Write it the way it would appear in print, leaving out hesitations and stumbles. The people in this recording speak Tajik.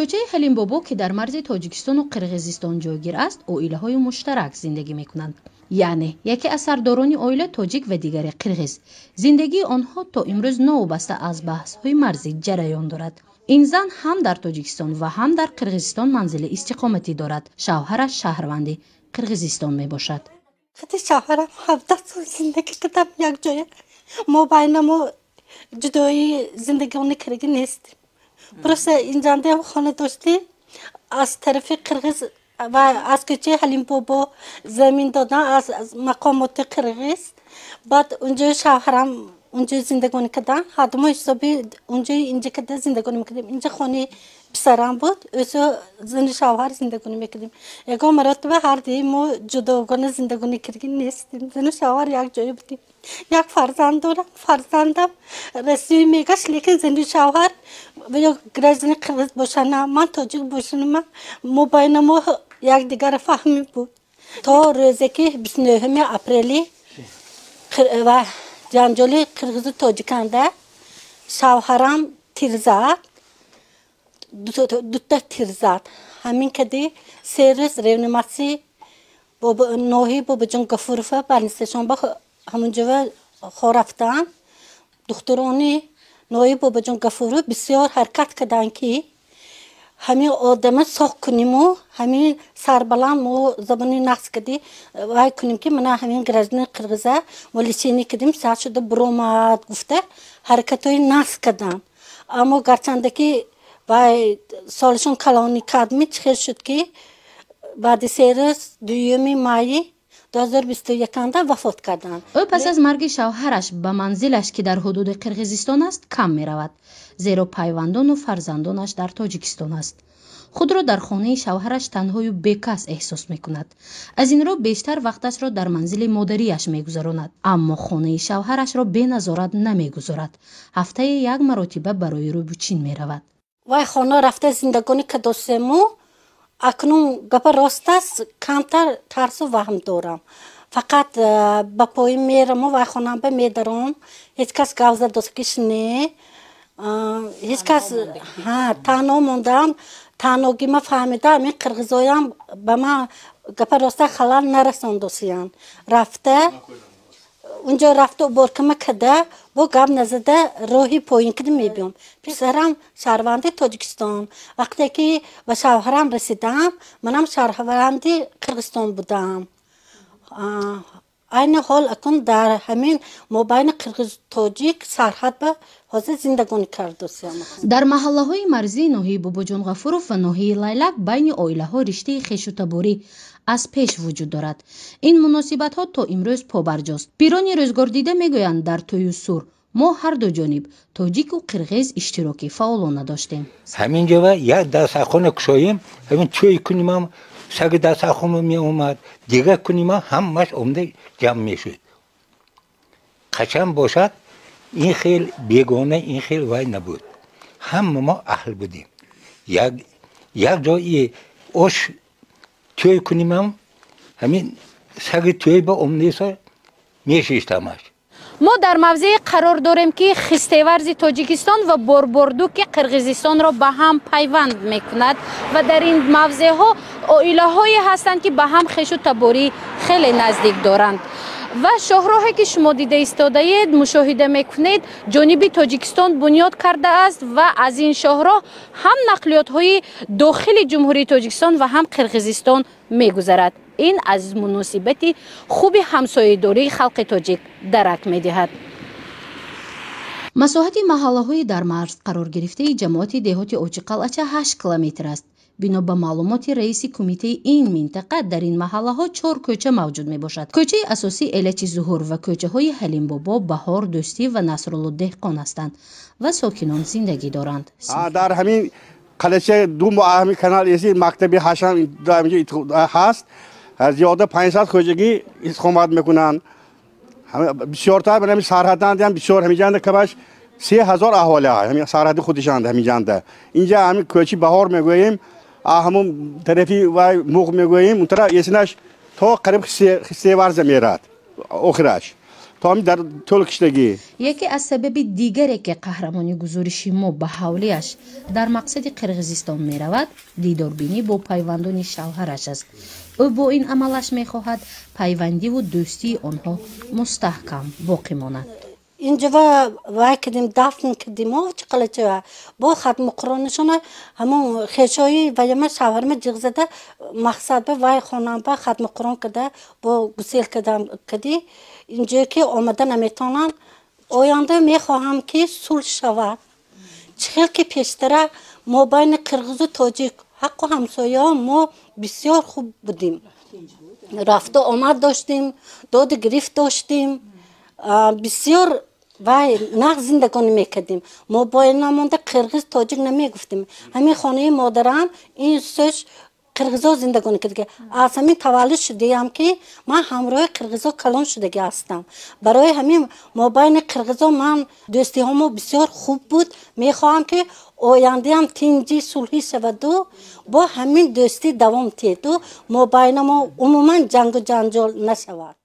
Кӯчаи Ҳалимбобо, ки дар марзи Тоҷикистону Қирғизистон ҷойгир аст, оилаҳои муштарак зиндагӣ мекунанд. Яъне яке аз сардорони оила тоҷик ва дигаре қирғиз. Зиндагии онҳо то имрӯз новобаста аз баҳсҳои марзӣ ҷараён дорад. Ин зан ҳам дар Тоҷикистон ва ҳам дар Қирғизистон манзили истиқоматӣ дорад. Шавҳараш шаҳрванди Қирғизистон мебошад. Хати шавҳарам 17 сол зиндагӣ кардам якҷоя. Мо байна мо ҷудоӣ зиндагиони киргӣ нестем. Просто инҷандаам хона доштем, аз тарафи қирғиз ва аз кӯчаи Ҳалимбобо замин додан аз мақомоти қирғиз. Баъд унҷои шавҳарам унҷо зиндагонӣ кардан, ҳардумо ҳисоби унҷои инҷа карда зиндагонӣ мекардем. Инҷа хонаи писарам буд, ӯсо зани шавҳар зиндагонӣ мекардем. Ягон маротиба ҳардуи мо ҷудогона зиндагонӣ киргӣ нестем. Зану шавҳар якҷоя будем. Як фарзанд дорам, фарзандам Россия мегашт, лекин зану шавҳар ё граждани қирғиз бошанд, ман тоҷик бошам, мо байна мо якдигарро фаҳмӣ буд. То рӯзе ки 29 апрели ва ҷанҷоли қирғизу тоҷиканда шавҳарам тир зад, дута тир зад. Ҳамин кади 3 рӯз реаниматсия ноҳияи Бобоҷон Гафурова больницашон ба ҳамонҷо хор рафтанд. Духтурони ноҳияи Бобоҷон Гафуров бисёр ҳаракат карданд, ки ҳамин одама соқ куниму ҳамин сарбаланд мо забони нақс кардӣ вай кунем, ки мана ҳамин гражданин қирғиза мо лечение кардем, саат шуда буромад гуфта ҳаракатҳои нақс карданд. Аммо гарчанде ки вай солишон калонӣ кардми, чӣ хел шуд, ки баъди 3 рӯз 2 майи 2021 вафот карданд. Ӯ пас аз марги шавҳараш ба манзилаш, ки дар ҳудуди Қирғизистон аст, кам меравад, зеро пайвандону фарзандонаш дар Тоҷикистон аст. Худро дар хонаи шавҳараш танҳою бекас эҳсос мекунад. Аз ин рӯ бештар вақташро дар манзили модариаш мегузаронад, аммо хонаи шавҳарашро беназорат намегузорад. Ҳафтае як маротиба барои рӯбучин меравад. Вай хона рафта зиндагонӣ кардосему, акнун гапа рост аст, камтар тарсу ваҳм дорам. Фақат ба поин мераму вай хонаам ба медаром, ҳеҷ кас гап задоскиш не, ҳеҷ кас танҳо мондам. Танҳогима фаҳмида, ҳамин қирғизоям ба ман гапа роста халал нарасондосиянд. Рафта унҷо рафта уборкама када, бо гап назада роҳи поин кида мебиём. Писарам шаҳрванди Тоҷикистон. Вақте ки ба шавҳарам расидам, манам шаҳрванди Қирғизистон будам. Айни ҳол акун дар ҳамин мобайни қирғиз тоҷик сарҳад ба ҳозир зиндагонӣ кардосиям. Дар маҳаллаҳои марзии ноҳияи Бобоҷон Ғафуров ва ноҳияи Лайлак байни оилаҳо риштаи хешу таборӣ аз пеш вуҷуд дорад. Ин муносибатҳо то имрӯз побарҷост. Пирони рӯзгордида мегӯянд, дар тӯю сур мо ҳар ду ҷониб, тоҷику қирғиз, иштироки фаъолона доштем. Ҳамин ҷова як дастархона кушоем, ҳамин тӯй кунимам, саги дастархона меомад, дигар кунимам, ҳамаш омда ҷамъ мешуд. Қачан бошад, ин хел бегона, ин хел вай набуд. Ҳама мо аҳл будем. Як ҷои ош тӯй кунимам, ҳамин саги тӯй ба омдеса мешиштамаш. Мо дар мавзее қарор дорем, ки Хистеварзи Тоҷикистон ва Борбордуки Қирғизистонро ба ҳам пайванд мекунад ва дар ин мавзеъҳо оилаҳое ҳастанд, ки ба ҳам хешу таборӣ хеле наздик доранд. Ва шоҳроҳе, ки шумо дида истодаед, мушоҳида мекунед, ҷониби Тоҷикистон бунёд кардааст ва аз ин шоҳроҳ ҳам нақлиётҳои дохили Ҷумҳурии Тоҷикистон ва ҳам Қирғизистон мегузарад. Ин аз муносибати хуби ҳамсоядории халқи тоҷик дарак медиҳад. Масоҳати маҳаллаҳои дар марз қарор гирифтаи ҷамоати деҳоти Очиқалъача 8 километр аст. Бино ба маълумоти раиси кумитаи ин минтақа, дар ин маҳаллаҳо чор кӯча мавҷуд мебошад. Кӯчаи асосӣ Элачи Зуҳур ва кӯчаҳои Ҳалимбобо, Баҳор, Дӯстӣ ва Насрулло Деҳқон ҳастанд ва сокинон зиндагӣ доранд. Дар ҳамин қалача ду ҳамин канал эси мактаби ҳашам ҳаст, зиёда 500 хоҷагӣ истиқомат мекунанд. Бисёртар ҳамин сарҳаданд, бисёр ҳамиҷанда кабаш 3000 аҳоли ҳамин сарҳади худишанд. Ҳамиҷанда инҷа ҳамин кӯчи Баҳор мегӯем, ҳамун тарафи вай муғ мегӯем, он тараф есинаш то қариб Хистеварза мерад охираш. То ҳамин дар тӯл киштагӣ. Яке аз сабаби дигаре, ки қаҳрамони гузориши мо ба ҳавлиаш дар мақсади Қирғизистон меравад, дидорбинӣ бо пайвандони шавҳараш аст. Ӯ бо ин амалаш мехоҳад, пайвандиву дӯстии онҳо мустаҳкам боқӣ монад. Инҷа вай кардем, дафн кардем, чиқалача бо хатми Қуръонашона ҳамон хешои ваяма шавҳарма ҷиғ зада мақсад ба вай хонамба хатми Қуръон карда, бо гусел кардам кади инҷое ки омада наметавонанд. Оянда мехоҳам, ки сулҳ шавад. Чӣ хел ки пештара мобайни қирғизу тоҷик ҳаққу ҳамсояҳо мо бисёр хуб будем, рафту омад доштем, доду гирифт доштем, бисёр вай нағз зиндагонӣ мекардем. Мо боинамонда қирғиз, тоҷик намегуфтем. Ҳамин хонаи модарам ин сӯш қирғизо зиндагонӣ кардаги. Аз ҳамин таваллуд шудаям, ки ман ҳамроҳи қирғизо калон шудагӣ ҳастам. Барои ҳамин мобайни қирғизо ман дӯстиҳомо бисёр хуб буд. Мехоҳам, ки ояндаам тинҷӣ, сулҳӣ шаваду бо ҳамин дӯстӣ давом тиҳеду мобайнамо умуман ҷангу ҷанҷол нашавад.